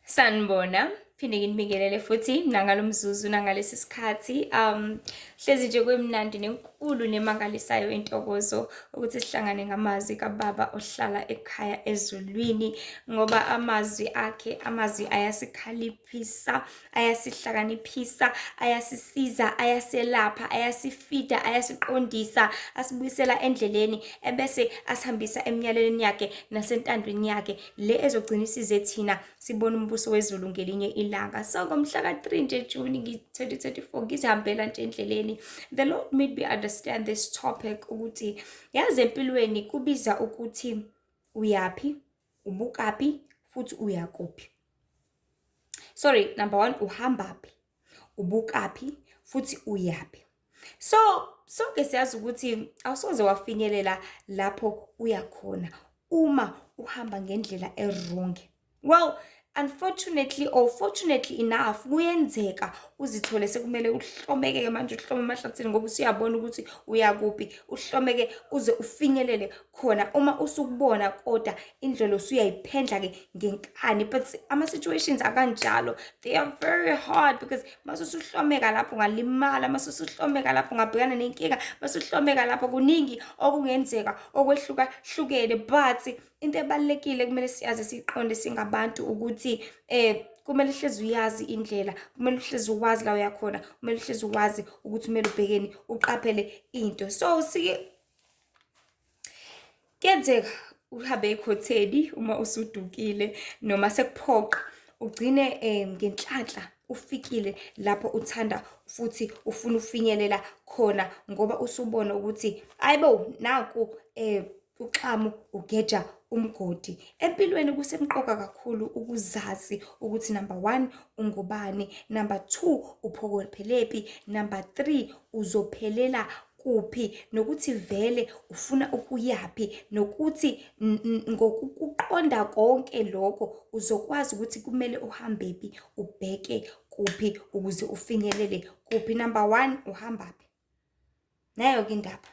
Sanibona, phinde nginibingelele futhi nangalo mzuzu nangalesi sikhathi. Hlezi nje kwemnandi nenkulu nemangalisayo intokozo ukuthi sihlangane ngamazwi kaBaba ohlala ekhaya ezulwini, ngoba amazwi akhe, amazwi ayasikhaliphisa, ayasihlakaniphisa, ayasisiza, ayaselapha, ayasifida, ayasiqondisa, asibuyisela endleleni ebese asihambisa emyalelweni yakhe nasentandweni yakhe le ezogcina isize thina sibone umbuso wezulu ngelinye ilanga. So ngomhla ka-3 nje June 2024 ngizihambela nje endleleni, the Lord made me understand this topic ukuthi yazi empilweni kubiza ukuthi uyaphi, ubukaphi, futhi uyakuphi. Sorry, number one, uhambaphi, ubukaphi, futhi uyaphi. So sonke siyazi ukuthi awusoze wafinyelela lapho uyakhona uma uhamba ngendlela e-wrong. Well, unfortunately or fortunately enough, kuyenzeka uzithole sekumele uhlomeke-ke manje, uhlome emahlathini ngoba usuyabona ukuthi uyakuphi, uhlomeke uze ufinyelele khona uma usukubona, kodwa indlela usuyayiphendla-ke ngenkani. But ama-situations akanjalo, they are very hard, because mase usuhlomeka lapho ungalimala, mase usuhlomeka lapho ungabhekana nenkinga, mase uhlomeka lapho kuningi okungenzeka okwehlukahlukene. But into ebalulekile kumele siyazi, siyiqonde singabantu ukuthi kumele uhlezi uyazi indlela, kumele uhlezi uwazi la uyakhona, kumele uhlezi uwazi ukuthi kumele ubhekeni, uqaphele into. So sike kuyenzeka uhambe ekhotheni uma usudukile noma sekuphoqa, ugcine ngenhlanhla ufikile lapho uthanda futhi ufuna ufinyelela khona, ngoba usubona ukuthi ayibo, naku uxamu ugeja umgodi. Empilweni kusemqoka kakhulu ukuzazi ukuthi number one, ungubani, number two, uphokophelephi, number three, uzophelela kuphi, nokuthi vele ufuna ukuyaphi, nokuthi ngokukuqonda konke lokho uzokwazi ukuthi kumele uhambephi, ubheke kuphi ukuze ufinyelele kuphi. Number one, uhambaphi? Nayo-ke indaba.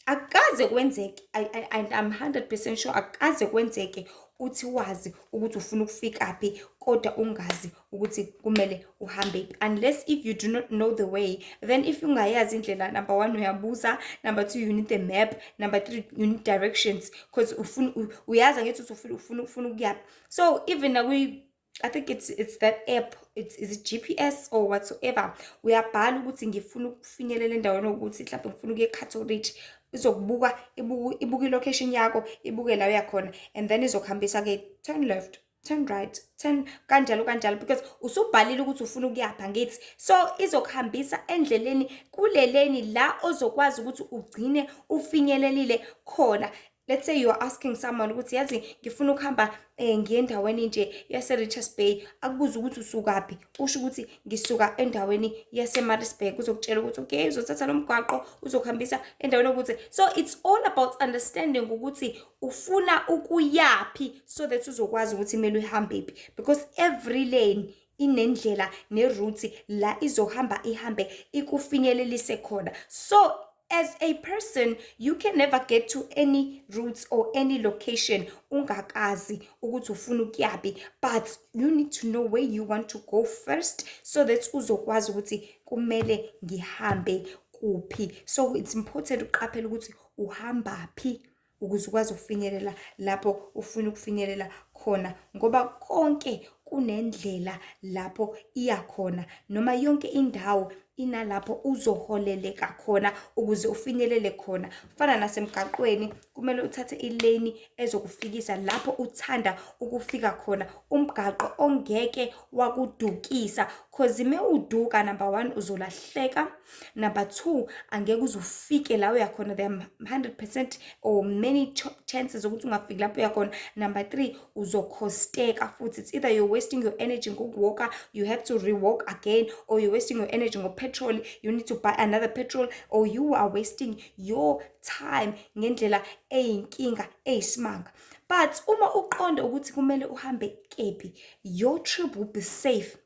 Akukaze kwenzeke, and I'm 100% sure, akukaze kwenzeke uthi wazi ukuthi ufuna ukufikaphi kodwa ungazi ukuthi kumele uhambephi, unless if you do not know the way. Then if ungayazi indlela, number one, uyabuza, number two, you need the map, number three, you need directions, because ufuna uyazi angithi ukuthi ufuna ukuyaphi. So even nakwi, I think it's that app, it's is it GPS or whatsoever, uyabhala ukuthi ngifuna ukufinyelela endaweni ukuthi mhlawumbe ngifuna ukuya eCato Ridge, izokubuka, ibuke i-location yakho, ibuke la uyakhona, and then izokuhambisa-ke, turn left, turn right, turn kanjalo kanjalo, because usubhalile ukuthi ufuna ukuyapha ngithi. So izokuhambisa endleleni kuleleni la ozokwazi ukuthi ugcine ufinyelelile khona. Let's say you are asking someone ukuthi yazi ngifuna ukuhamba ngiye endaweni nje yase-Richards Bay, akubuze ukuthi usukaphi, usho ukuthi ngisuka endaweni yase-Maritzburg, uzokutshela ukuthi okay, uzothatha lo mgwaqo uzokuhambisa endaweni yokuthi. So it's all about understanding ukuthi ufuna ukuyaphi so that uzokwazi ukuthi kumele uhambephi, because every lane inendlela ne-route la izohamba ihambe ikufinyelelise khona. So as a person, you can never get to any routes or any location ungakazi ukuthi ufuna ukuyaphi, but you need to know where you want to go first so that uzokwazi ukuthi kumele ngihambe kuphi. So it's important uqaphele ukuthi uhambaphi ukuze ukwazi ukufinyelela lapho ufuna ukufinyelela khona, ngoba konke kunendlela lapho iya khona, noma yonke indawo inalapho uzoholeleka khona ukuze ufinyelele khona. Fana nasemgaqweni, kumele uthathe ilane ezokufikisa lapho uthanda ukufika khona, umgaqo ongeke wakudukisa, 'cause mewuduka, number one, uzolahleka, number two, angeke uze ufike la uya khona. There are 100% or many chances ukuthi ungafiki lapho uya khona. Number three, uzokhosteka futhi. It's either you're wasting your energy ngokuwalka, you have to rewalk again, or you're wasting your energy ngo-petrol, you need to buy another petrol, or you are wasting your time ngendlela eyinkinga eyisimanga. But uma uqonda ukuthi kumele uhambe kephi, your trip will be safe,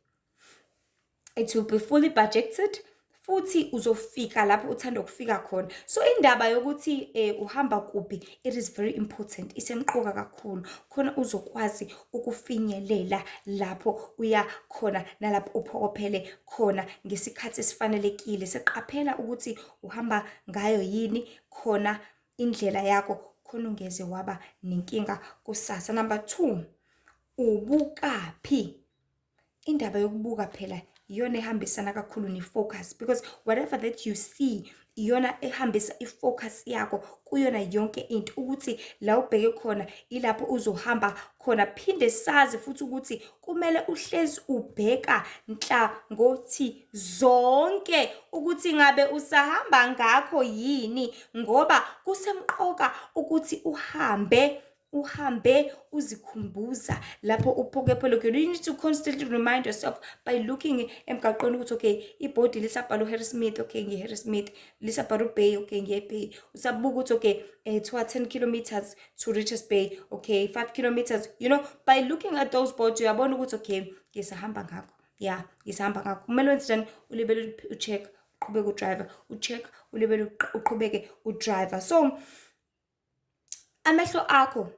it will be fully budgeted, Futhi uzofika lapho uthanda ukufika khona. So indaba yokuthi uhamba kuphi, it is very important, isemqoka kakhulu khona uzokwazi ukufinyelela lapho uya khona nalapho uphokophele khona ngesikhathi esifanelekile. Seqaphela ukuthi uhamba ngayo yini khona indlela yakho, khona ungeze waba nenkinga kusasa. Number 2, ubukaphi? Indaba yokubuka phela iyona ehambisana kakhulu ne-focus, because whatever that you see iyona ehambisa i-focus yakho kuyona yonke into, ukuthi la ubheke khona ilapho uzohamba khona. Phinde sazi futhi ukuthi kumele uhlezi ubheka nhlangothi zonke ukuthi ngabe usahamba ngakho yini, ngoba kusemqoka ukuthi uhambe uhambe uzikhumbuza lapho uphokophele khona. You need to constantly remind yourself by looking emgaqweni ukuthi okay, ibhodi lisabhala uHarrismith, okay, ngiye-Harrismith, lisabhala uBay, okay, ngiye-Bay. Usabuka ukuthi okay, 2 10 kilometers to Richards Bay, okay, 5 kilometers, you know, by looking at those boards uyabona ukuthi okay, ngisahamba ngakho, yeah, ngisahamba ngakho. Kumele wenze njani? Ulibele u-check, uqhubeke u-driver, u-check, ulibele uqhubeke u-driver. So amehlo akho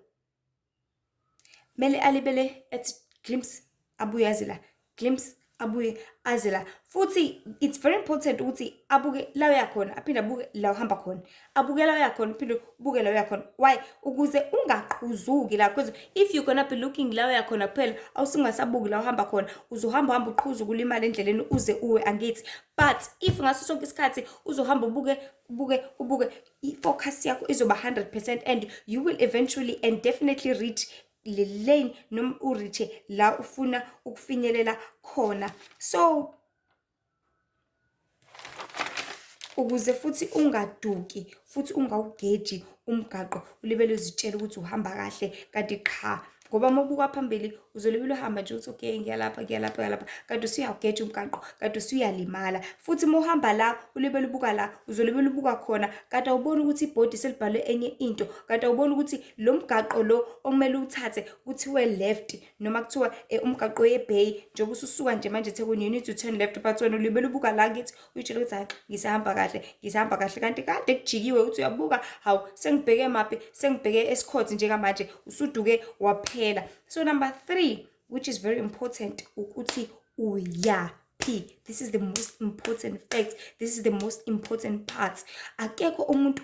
mele alibele ethi glimpse, abuye aze la, glimpse, abuye aze la. Futhi it's very important ukuthi abuke la uya khona, aphinde abuke la uhamba khona, abuke la uya khona, uphinde ubuke la uya khona. Why? Ukuze ungaqhuzuki la, because if you're gonna be looking la uya khona kuphela, awusungasabuki la uhamba khona, uzohamba uhamba uqhuzuke ulimale endleleni uze uwe, angithi? But if ngaso sonke isikhathi uzohamba ubuke ubuke ubuke, i-focus yakho izoba 100% and you will eventually and definitely reach le lane noma u-reach-e la ufuna ukufinyelela khona. So ukuze futhi ungaduki futhi ungawugeji umgaqo, ulibele uzitshela ukuthi uhamba kahle kanti qha, ngoba uma ubuka phambili uzolibele uhamba nje uthi okay, ngiyalapha, ngiyalapha, ngiyalapha, kanti usuyawugeja umgaqo, kanti usuyalimala. Futhi uma uhamba la ulibele ubuka la, uzolibele ubuka khona, kanti awuboni ukuthi ibhodi selibhalwe enye into, kanti awuboni ukuthi lo mgaqo lo okumele uwuthathe kuthiwe left, noma kuthiwa umgaqo weBay, njengoba ususuka nje manje eThekwini, you need to turn left, but wena ulibele ubuka la kithi, uyitshela ukuthi hayi, ngisahamba kahle, ngisahamba kahle, kanti kade kujikiwe. Uthi uyabuka, hawu, sengibheke maphi? Sengibheke eScott njengamanje, usuduke waphela. So number 3, which is very important, ukuthi uyaphi. This is the most important fact, this is the most important part. Akekho umuntu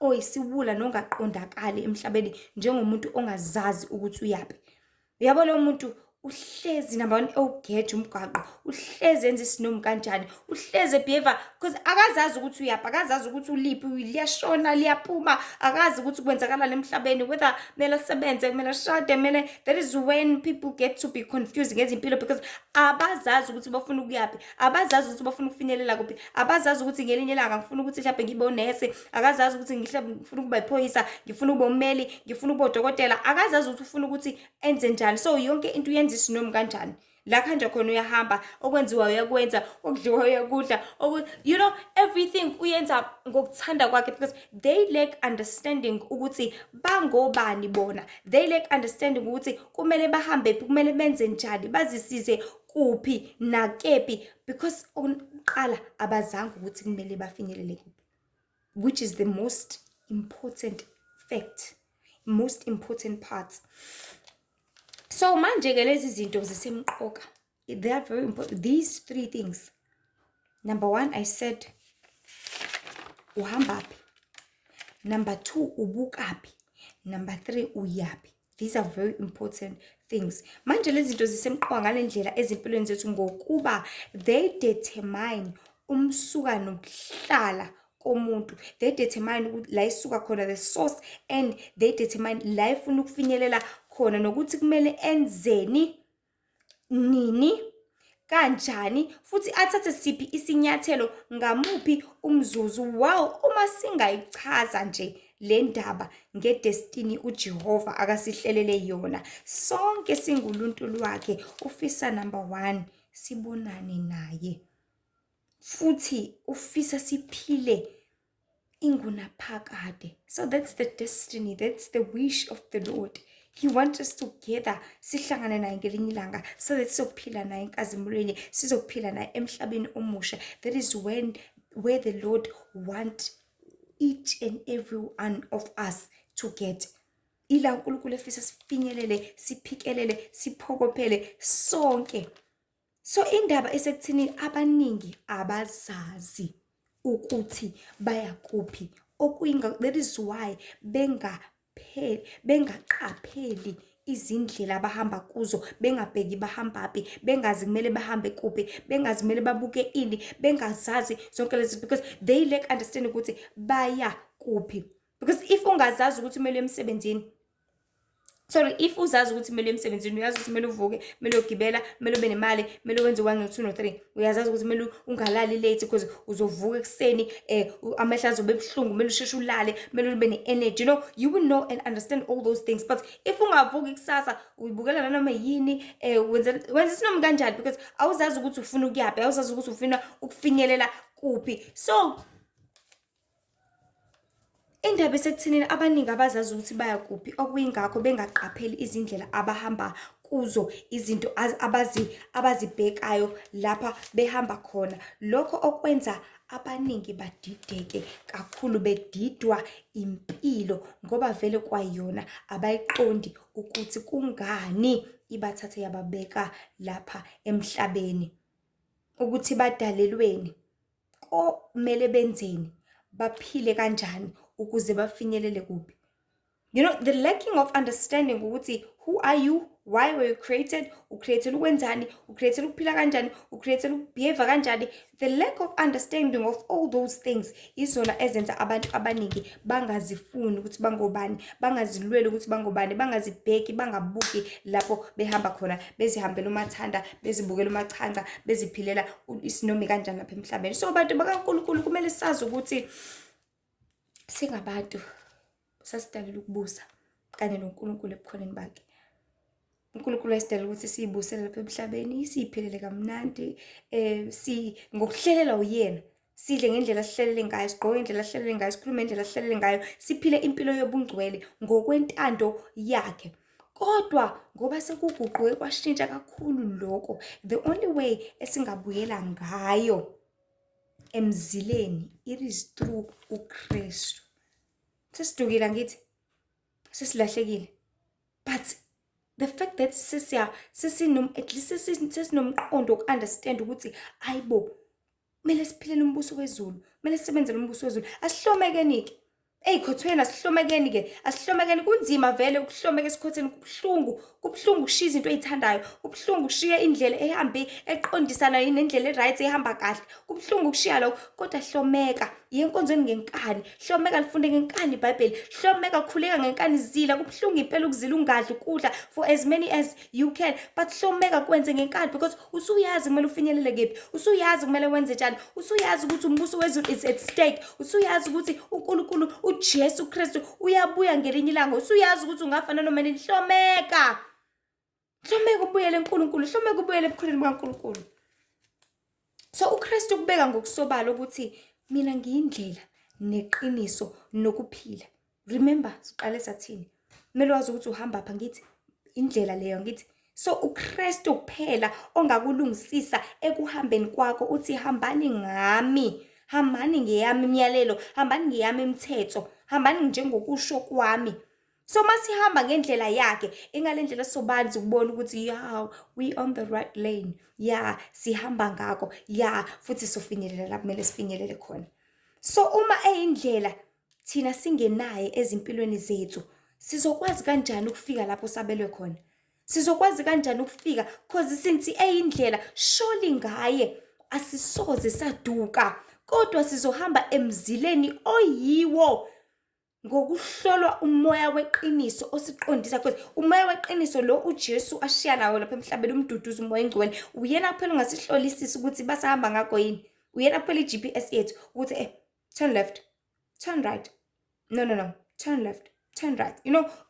oyisiwula nongaqondakali emhlabeni njengomuntu ongazazi ukuthi uyaphi. Uyabo lo muntu uhlezi number 1 ewugeja umgwaqo, uhlezi enza isinomi kanjani, uhlezi ebehave because akazazi ukuthi uyaphi, akazazi ukuthi uliphi, liyashona liyaphuma, akazi ukuthi kwenzakalani emhlabeni, whether kumele asebenze, kumele ashade, kumele. That is when people get to be confused ngezimpilo, because abazazi ukuthi bafuna ukuyaphi, abazazi ukuthi bafuna ukufinyelela kuphi, abazazi ukuthi ngelinye ilanga ngifuna ukuthi mhlawumbe ngibe unesi, akazazi ukuthi ngifuna ukuba iphoyisa, ngifuna ukuba ummeli, ngifuna ukuba udokotela, akazazi ukuthi ufuna ukuthi enze njani. So yonke into uyenza isinomi kanjani, la kuhanjwa khona uyahamba, okwenziwa uyakwenza, okudliwa uyakudla, you know, everything uyenza ngokuthanda kwakhe, because they lack understanding ukuthi bangobani bona, they lack understanding ukuthi kumele bahambe phi, kumele benze njani, bazisize kuphi nakephi, because okokuqala abazange ukuthi kumele bafinyelele kuphi, which is the most important fact, most important part. So manje-ke lezi zinto zisemqoka, they are very important, these 3 things. Number 1, I said uhambaphi, number 2, ubukaphi, number 3, uyaphi. These are very important things. Manje lezi zinto zisemqoka ngale ndlela ezimpilweni zethu, ngokuba they determine umsuka nokuhlala komuntu, they determine ukuthi la isuka khona, the source, and they determine la ifuna ukufinyelela khona, nokuthi kumele enzeni, nini, kanjani, futhi athathe siphi isinyathelo ngamuphi umzuzu. Wow, uma singayichaza nje le ndaba ngedestiny uJehova akasihlelele yona, sonke singuluntu lwakhe, ufisa number 1 sibonane naye, futhi ufisa siphile ingunaphakade. So that's the destiny, that's the wish of the Lord. He wants us together, sihlangane naye ngelinye ilanga so that sizophila naye enkazimulweni, sizophila naye emhlabeni omusha. That is when where the Lord want each and every one of us to get. Ila uNkulunkulu efisa sifinyelele, siphikelele, siphokophele sonke. So indaba esekuthini abaningi abazazi ukuthi baya kuphi, okuyinga that is why bengaqapheli izindlela abahamba kuzo, bengabheki bahambaphi, bengazi kumele bahambe kuphi, bengazi kumele babuke ini, bengazazi zonke lezi, because they lack understanding ukuthi baya kuphi. Because if ungazazi ukuthi kumele emsebenzini, sorry, if uzazi ukuthi kumele emsebenzini, uyazi ukuthi kumele uvuke, kumele uyogibela, kumele ube nemali, kumele wenze 1 no 2 no 3, uyazazi ukuthi kumele ungalali late because uzovuka ekuseni, amehlo azobe ebuhlungu, kumele usheshe ulale, kumele ube ne-energy, you will know and understand all those things. But if ungavuki kusasa, uyibukela nanoma yini, wenza isinoma kanjani, because awuzazi ukuthi ufuna ukuyaphi, awuzazi ukuthi ufuna ukufinyelela kuphi. So indaba esekuthenini abaningi abazazi ukuthi baya kuphi, okuyingakho bengaqapheli izindlela abahamba kuzo, izinto abazibhekayo lapha behamba khona. Lokho okwenza abaningi badideke kakhulu, bedidwa impilo, ngoba vele kwayona abayiqondi ukuthi kungani ibathathe yababeka lapha emhlabeni, ukuthi badalelweni, komele benzeni, baphile kanjani ukuze bafinyelele kuphi. The lacking of understanding ukuthi who are you, why were you created, ucreated ukwenzani, ucreated ukuphila kanjani, ucreated ukubehave kanjani. The lack of understanding of all those things izona ezenza abantu abaningi bangazifuni ukuthi bangobani, bangazilweli ukuthi bangobani, bangazibheki, bangabuki lapho behamba khona, bezihambela umathanda, bezibukela umachanca, beziphilela isinomi kanjani lapha emhlabeni. So bantu bakaNkulunkulu, kumele sazi ukuthi singabantu sasidalelwe ukubusa kanye noNkulunkulu ebukhoneni bakhe. uNkulunkulu wayesidala ukuthi siyibusele lapha emhlabeni, siyiphilele kamnandi, si ngokuhlelela uyena, sidle ngendlela sihlelele ngayo, sigqoke ngendlela sihlelele ngayo, sikhulume ngendlela sihlelele ngayo, siphile impilo yobungcwele ngokwentando yakhe. Kodwa ngoba sekuguquke kwashintsha kakhulu lokho, the only way esingabuyela ngayo emzileni, it is through uKristu. Sesidukile, angithi? Sesilahlekile. But the fact that sesiya sesinom at least sesinomqondo woku-understand ukuthi ayibo, kumele siphilele umbuso wezulu, kumele sisebenzele umbuso wezulu, asihlomekeni-ke ey'khothweni, asihlomekeni-ke, asihlomekeni. Kunzima vele ukuhlomeka esikhotheni, kubuhlungu, kubuhlungu ukushiya izinto ey'thandayo, kubuhlungu ukushiya indlela ehambe eqondisana nendlela e-right, ehamba kahle, kubuhlungu ukushiya lokho, kodwa hlomeka, iye enkonzweni ngenkani, hlomeka, lifunde ngenkani iBhayibheli, hlomeka, khuleka ngenkani, zila. Kubuhlungu impela ukuzila ungadli ukudla for as many as you can, but hlomeka, kwenze ngenkani, because usuyazi kumele ufinyelele kephi, usuyazi kumele wenze njani, usuyazi ukuthi umbuso wezulu is at stake, usuyazi ukuthi uNkulunkulu uJesu Kristu uyabuya ngelinye ilanga, usuyazi ukuthi ungafana noma nini. Hlomeka, hlomeka, ubuyele eNkulunkulu, hlomeka, ubuyele ebukhoneni bukaNkulunkulu. So uKristu kubeka ngokusobala ukuthi mina ngiyindlela neqiniso nokuphila. Remember, siqale sathini? Kumele wazi ukuthi uhamba pha, ngithi indlela leyo, ngithi. So uKristu kuphela ongakulungisisa ekuhambeni kwakho, uthi hambani ngami, hambani ngeyami imiyalelo, hambani ngeyami imithetho, hambani njengokusho kwami. So masihamba ngendlela yakhe, ingale ndlela sobanzi ukubona ukuthi yeah, we on the right lane, yeah, sihamba ngakho, yeah, futhi sofinyelela la kumele sifinyelele khona. So uma eyindlela, thina singenaye ezimpilweni zethu, sizokwazi kanjani ukufika lapho sabelwe khona? Sizokwazi kanjani ukufika? 'Cause since eyindlela, surely ngaye asisoze saduka, kodwa sizohamba emzileni oyiwo ngokuhlolwa umoya weqiniso osiqondisa, because umoya weqiniso lo uJesu ashiya nawo lapha emhlabeni, umduduzi, umoya engcwele, uyena kuphela ongasihlolisisa ukuthi basahamba ngakho yini. Uyena kuphela i-GPS yethu ukuthi turn left, turn right, no, no, no, turn left, turn right.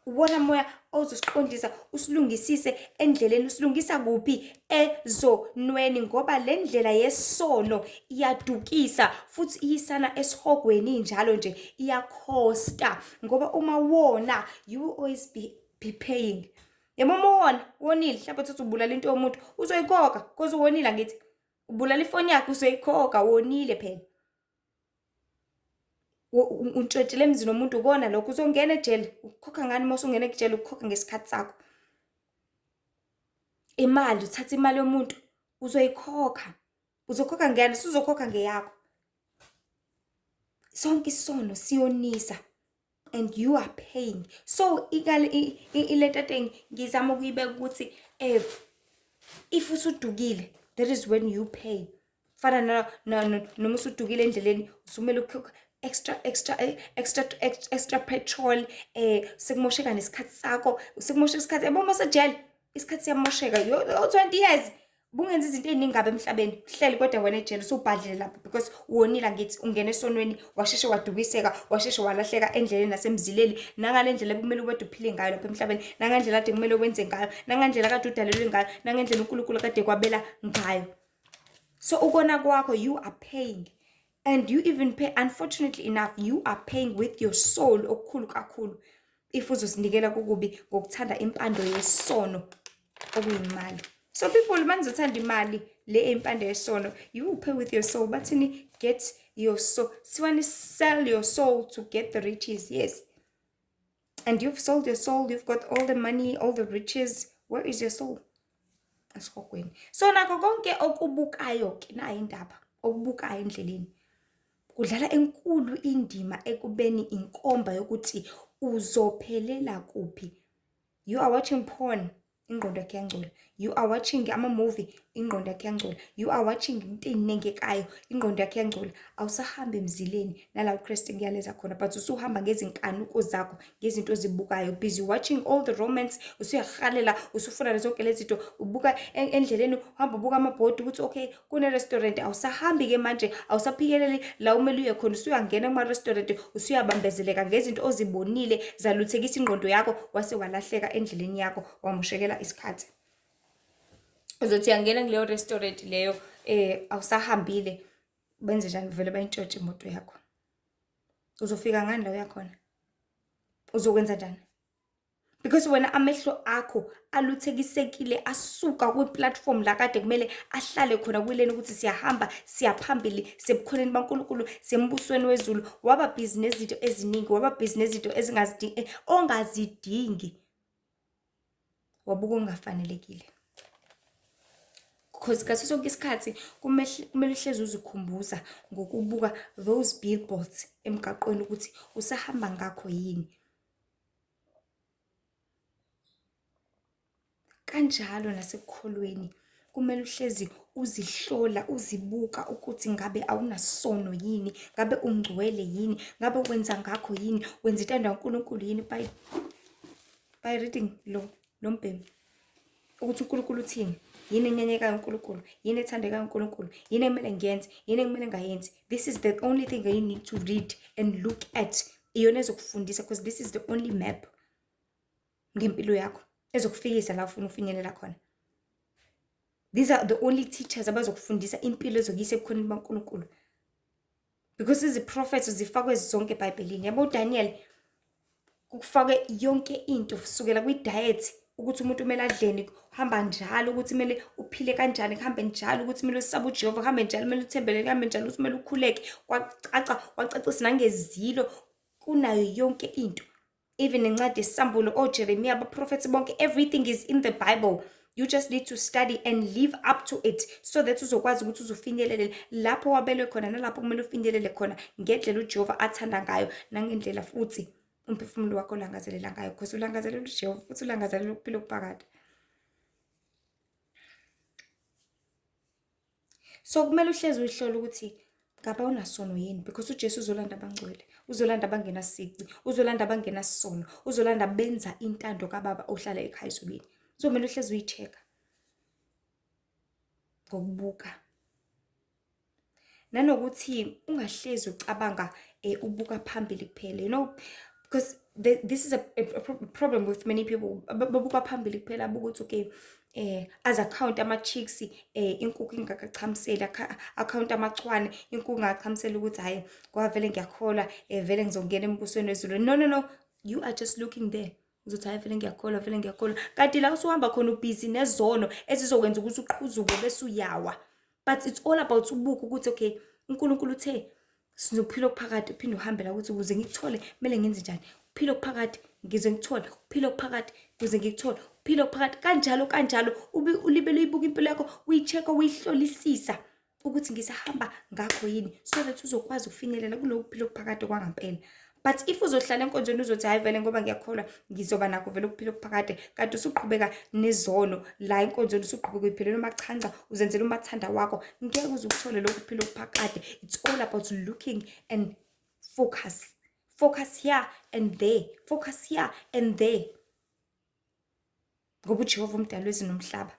Uwona moya ozosiqondisa, usilungisise endleleni. Usilungisa kuphi? Ezonweni, ngoba le ndlela yesono iyadukisa futhi iyisana esihogweni, injalo nje, iyakhosta, ngoba uma wona, you will always be be paying. Yabo uma wona wonile, mhlawumbe uthi ubulala into yomuntu, uzoyikhokha because uwonile angithi. Ubulala ifoni yakhe, uzoyikhokha, wonile phela. Untshontshile emzini womuntu, ukona lokho, uzongena ejele. Ukhokha ngani uma usungena ejele? Ukhokha ngesikhathi sakho. Imali, uthatha imali yomuntu, uzoyikhokha. Uzokhokha ngani? Usuzokhokha ngeyakho. Sonke isono siyonisa and you are paying. So ilento ade ngizama ukuyibeka ukuthi if usudukile, that is when you pay. Fana noma usudukile endleleni, usumele ukukhokha extra, extra, extra, extra petrol, sekumosheka nesikhathi sakho, sekumosheka isikhathi. Yabo uma usejele, isikhathi siyamosheka. Yo, 20 years bungenza izinto ey'ningi kabi emhlabeni, uhleli kodwa wena ejele usubhadlile lapho because wonile angithi, ungena esonweni, washeshe wadukiseka, washeshe walahleka endleleni nasemzileni, nangale ndlela ekumele ubade uphile ngayo lapha emhlabeni, nangendlela kade kumele wenze ngayo, nangendlela kade udalelwe ngayo, nangendlela uNkulunkulu kade kwabela ngayo. So ukona kwakho, you are paying. And you even pay, unfortunately enough, you are paying with your soul okukhulu kakhulu if uzosinikela kukubi ngokuthanda impando yesono okuyimali. So people, manizothanda imali le impande yesono, you will pay with your soul. Bathini? Get your soul. Siwani, sell your soul to get the riches. Yes. And you've sold your soul, you've got all the money, all the riches. Where is your soul? Esihogweni. So nakho konke okubukayo ke, nayi indaba, okubukayo endleleni kudlala enkulu indima ekubeni inkomba yokuthi uzophelela kuphi. You are watching porn, ingqondo yakho iyangcola. You are watching ama-movie, ingqondo yakho iyangcola. You are watching into ey'nengekayo, ingqondo yakho iyangcola. Awusahambi emzileni nala uKristu ekuyaleza khona, but usuhamba ngezinkanuko zakho, ngezinto ozibukayo. Busy watching all the romance, usuyahalela, usufuna zonke lezi zinto. Ubuka endleleni, uhamba ubuka amabhodi ukuthi okay, kune-restaurant. Awusahambi-ke manje, awusaphikeleli la umele uye khona, usuyangena kuma-restaurant, usuyabambezeleka ngezinto ozibonile, zaluthekisa ingqondo yakho, wase walahleka endleleni yakho, wamoshekela isikhathi. Uzothi uyangena kuleyo restaurant leyo, awusahambile, benze njani? Vele bayintshontshe imoto yakho. Uzofika ngani la uya khona? Uzokwenza njani? Because wena amehlo akho aluthekisekile, asuka kwi-platform la kade kumele ahlale khona kuyileni ukuthi siyahamba, siyaphambili, sebukhoneni baNkulunkulu, sembusweni wezulu. Waba busy nezinto eziningi, waba busy nezinto ongazidingi. Wabuka okungafanelekile. Because ngaso sonke isikhathi kumele uhlezi uzikhumbuza ngokubuka those billboards emgaqweni ukuthi usahamba ngakho yini. Kanjalo nasekukholweni kumele uhlezi uzihlola, uzibuka ukuthi ngabe awunasono yini, ngabe ungcwele yini, ngabe wenza ngakho yini, wenza intando kaNkulunkulu yini by reading lo mbhemu ukuthi uNkulunkulu uthini, yini enyenyekayo uNkulunkulu, yini ethandekayo uNkulunkulu, yini ekumele ngiyenze, yini ekumele ngayenzi. This is the only thing that you need to read and look at. Iyona ezokufundisa, because this is the only map ngempilo yakho ezokufikisa la ufuna ukufinyelela khona. These are the only teachers abazokufundisa impilo ezokuyisa ebukhoneni baNkulunkulu. Because iziprofetho zifakwe zonke eBhayibhelini. Yabo uDaniel kufakwe yonke into kusukela kwi-diet, ukuthi umuntu kumele adleni, kuhamba njalo ukuthi kumele uphile kanjani, kuhambe njalo ukuthi kumele usabe uJehova, kuhambe njalo kumele uthembele, kuhambe njalo ukuthi kumele ukhuleke. Kwacaca, wacacisa nangezilo, kunayo yonke into. Even incwadi yesambulo, oJeremiah, abaprofethi bonke, everything is in the Bible. You just need to study and live up to it so that uzokwazi ukuthi uzufinyelele lapho wabelwe khona nalapho kumele ufinyelele khona ngendlela uJehova athanda ngayo nangendlela futhi umphefumulo wakho olangazelela ngayo, because ulangazelela uJehova futhi ulangazelela ukuphila okuphakade. So kumele uhlezi uyihlole ukuthi ngabe awunasono yini, because uJesu uzolanda abangcwele, uzolanda abangenasici, uzolanda abangenasono, uzolanda benza intando kaBaba ohlala ekhaya ezulwini. Kuzomele uhlezi uyi-check-a ngokubuka. Nanokuthi ungahlezi ucabanga ubuka phambili kuphela, because this is a problem with many people. Babuka phambili kuphela, abuka ukuthi okay, as account ama-chicks, inkukhu ingakachamiseli, account amachwane, inkukhu ingakachamiseli ukuthi hhayi ngoba vele ngiyakholwa, vele ngizongena embusweni wezulu. No, no, no, you are just looking there. Uzothi hayi vele ngiyakholwa, vele ngiyakholwa. Kanti la usuhamba khona ubhizi nezono ezizokwenza ukuthi uqhuzuke bese uyawa. But it's all about ubuka ukuthi okay, uNkulunkulu uthe sinokuphila okuphakade, uphinde uhambe la ukuthi ukuze ngikuthole kumele ngenze njani. Ukuphila okuphakade ngize ngikuthole, ukuphila okuphakade kuze ngikuthole, ukuphila okuphakade kanjalo kanjalo. Ulibele uyibuka impilo yakho, uyi-check-a, uyihlolisisa ukuthi ngisahamba ngakho yini, so that uzokwazi ukufinyelela kulokhu kuphila okuphakade kwangampela. But if uzohlala enkonzweni uzothi hayi vele ngoba ngiyakholwa ngizoba nakho vele ukuphila okuphakade, kanti usuqhubeka nezono la enkonzweni, usuqhubeka uyiphilela umachanca, uzenzela umathanda wakho, ngeke uze ukuthole lokhu kuphila okuphakade. It's all about looking and focus. Focus here and there. Focus here and there. Ngoba uJehova umdali wezulu nomhlaba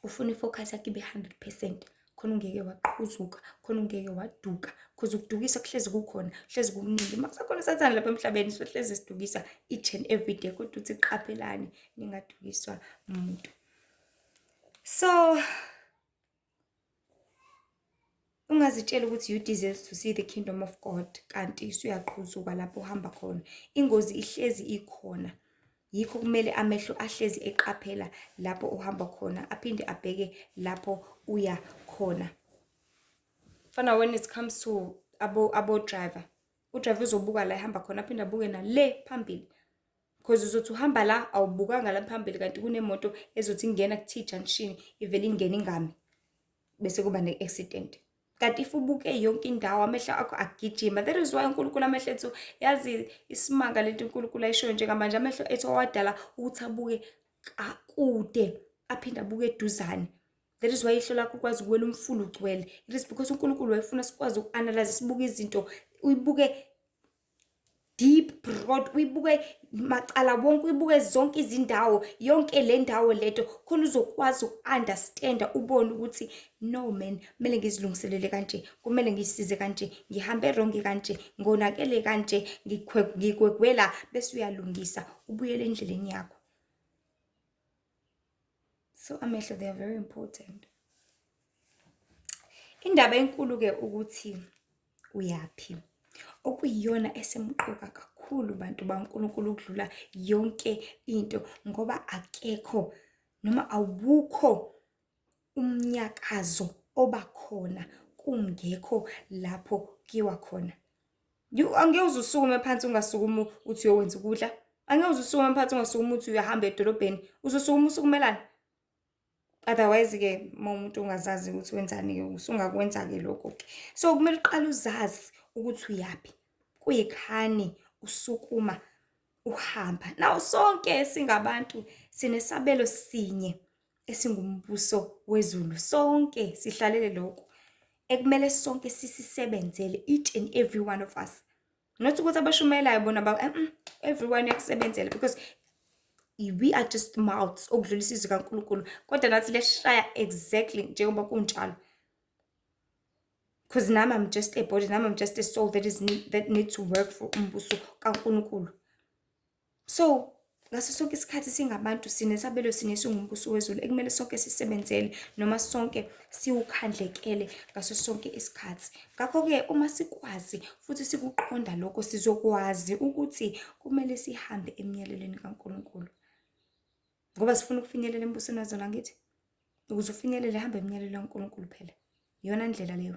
ufuna ifocus yakhe ibe 100%, khona ungeke waqhuzuka, khona ungeke waduka, because ukudukisa kuhlezi kukhona, kuhlezi kukuningi. Uma kusakhona uSathane lapha emhlabeni, sohlezi sidukisa each and every day, kodwa uthi qaphelani ningadukiswa umuntu. So ungazitsheli ukuthi you deserve to see the kingdom of God, kanti usuyaqhuzuka lapho uhamba khona. Ingozi ihlezi ikhona. Yikho kumele amehlo ahlezi eqaphela lapho uhamba khona, aphinde abheke lapho uya khona. Fana when it comes to abo driver, udriver uzobuka la ehamba khona, aphinde abuke nale phambili. Because uzothi uhamba la awubukanga la phambili, kanti kunemoto ezothi ingena ku-T junction ivele ingene ingami, bese kuba ne-accident. Kanti if ubuke yonke indawo, amehlo akho agijima. That is why uNkulunkulu amehlo ethu, yazi isimanga lento uNkulunkulu ayishoyo njengamanje, amehlo ethu awadala ukuthi abuke kude, aphinde abuke eduzane. That is why ihlo lakho ukwazi ukuwela umfula ugcwele. It is because uNkulunkulu wayefuna sikwazi uku-analyze, sibuke izinto, uyibuke deep, broad, uyibuke macala wonke, uyibuke zonke izindawo, yonke le ndawo lento, khona uzokwazi uku-understanda, ubone ukuthi no man, kumele ngizilungiselele kanje, kumele ngisize kanje, ngihambe wrong kanje, ngonakele kanje, ngigwegwela, bese uyalungisa, ubuyele endleleni yakho. So amehlo, they are very important. Indaba enkulu-ke ukuthi uyaphi, okuyiyona esemqoka kakhulu bantu baNkulunkulu ukudlula yonke into, ngoba akekho noma awukho umnyakazo obakhona kungekho lapho kiwa khona. Angeke uze usukume phansi ungasukumi uthi uyokwenza ukudla, angeke uze usukume phansi ungasukumi uthi uyahamba edolobheni, uzosukuma usukumelana. Otherwise-ke uma umuntu ungazazi ukuthi wenzani-ke, usungakwenza-ke lokho-ke. So kumele uqale uzazi ukuthi uyaphi, kuyikhani usukuma uhamba. Now sonke singabantu sinesabelo sinye esingumbuso wezulu, sonke sihlalele lokho ekumele sonke sisisebenzele, each and every one of us. Not ukuthi abashumayelayo bona ba everyone uyakusebenzela, because we are just mouths okudlulisa izwi kaNkulunkulu, kodwa nathi leshaya exactly njengoba kunjalo. Because nami I'm just a body, nami I'm just a soul that is need, that need to work for umbuso kaNkulunkulu. So ngaso sonke isikhathi singabantu sinesabelo sinye singumbuso wezulu ekumele sonke sisebenzele noma sonke siwukhandlekele ngaso sonke isikhathi. Ngakho-ke uma sikwazi futhi sikuqonda lokho, sizokwazi ukuthi kumele sihambe emyalelweni kaNkulunkulu. Ngoba sifuna ukufinyelela embusweni wezulu, angithi? Ukuze ufinyelele, hamba emyalelweni kaNkulunkulu phela. Iyona ndlela leyo.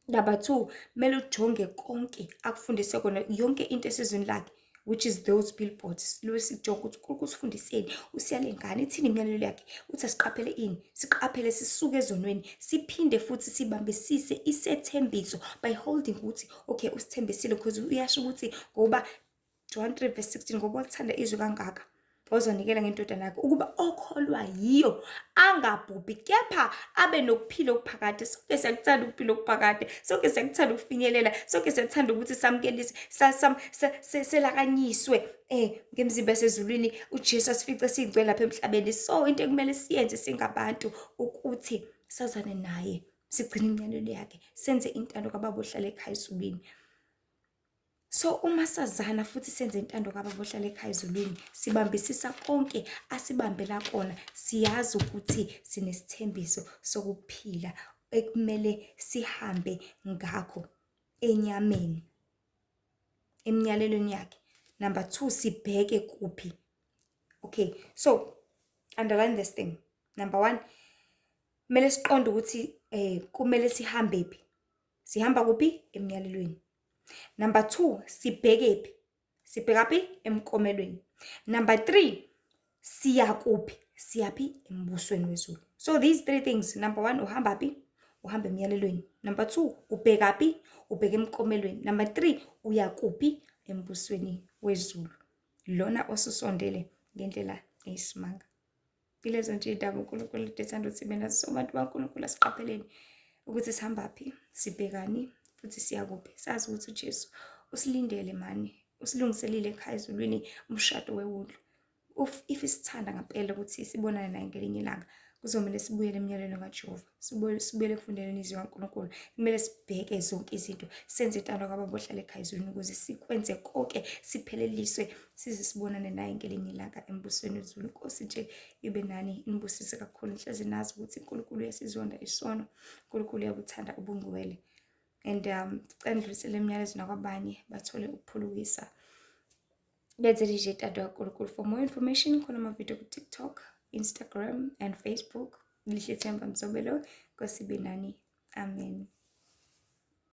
Number 2, kumele ujonge konke akufundise kona, yonke into esezwini lakhe, which is those billboards. Silobe sijonge ukuthi uNkulunkulu usifundiseni, usiyale ngani, ithini imiyalelo yakhe, uthi asiqaphele ini, siqaphele sisuke ezonweni, siphinde futhi sibambisise isethembiso by holding ukuthi okay usithembisile, because uyasho ukuthi ngoba John 3 verse 16, ngoba uthanda izwe kangaka wazonikela ngendodana yakhe ukuba okholwa yiyo angabhubhi kepha abe nokuphila okuphakade. Sonke siyakuthanda ukuphila okuphakade, sonke siyakuthanda ukufinyelela, sonke siyathanda ukuthi samukelise, selakanyiswe ngemizimba yasezulwini, uJesu asifice siyingcwele lapha emhlabeni. So into ekumele siyenze singabantu ukuthi sazane naye, sigcine imiyalelo yakhe, senze intando kaBaba ohlala ekhaya ezulwini. So uma sazana futhi senze intando kaBaba ohlala ekhaya ezulwini, sibambisisa konke asibambela kona, siyazi ukuthi sinesithembiso sokuphila ekumele sihambe ngakho enyameni, emiyalelweni yakhe. Number 2, sibheke kuphi? Okay, so underline this thing. Number 1, kumele siqonde ukuthi kumele sihambe phi. Sihamba kuphi? Emyalelweni. Number 2, sibheke phi? Sibheka phi? Emkomelweni. Number 3, siya kuphi? Siyaphi? Embusweni wezulu. So these three things, number 1, uhamba phi? Uhamba emyalelweni. Number 2, ubheka phi? Ubheka emkomelweni. Number 3, uya kuphi? Embusweni wezulu. Lona osusondele ngendlela eyisimanga. Ilezo nje iy'ndaba uNkulunkulu ethanda ukuthi sibe nazo. So bantu baNkulunkulu, asiqapheleni ukuthi sihamba phi, sibhekani futhi siya kuphi. Sazi ukuthi uJesu usilindele mani, usilungiselile ekhaya ezulwini umshado wewundlu. If isithanda ngempela ukuthi sibonane naye ngelinye ilanga, kuzomele sibuyele emyalelweni kaJehova, sibuyele ekufundeleni izwi kaNkulunkulu. Kumele sibheke zonke izinto, senze intando kaBaba ohlala ekhaya ezulwini, ukuze sikwenze konke, sipheleliswe, size sibonane naye ngelinye ilanga embusweni wezulu. Inkosi nje ibe nani, inibusise kakhulu. Ngihlezi nazi ukuthi uNkulunkulu uyasizonda isono, uNkulunkulu uyabuthanda ubungcwele. And sicela nidlulisele imiyalezo nakwabanye bathole ukuphulukisa. Benzele nje intando kaNkulunkulu. For more information, khona ama-video ku-TikTok, Instagram and Facebook. Lihle Themba Mzobelo. Nkosi ibe nani. Amen.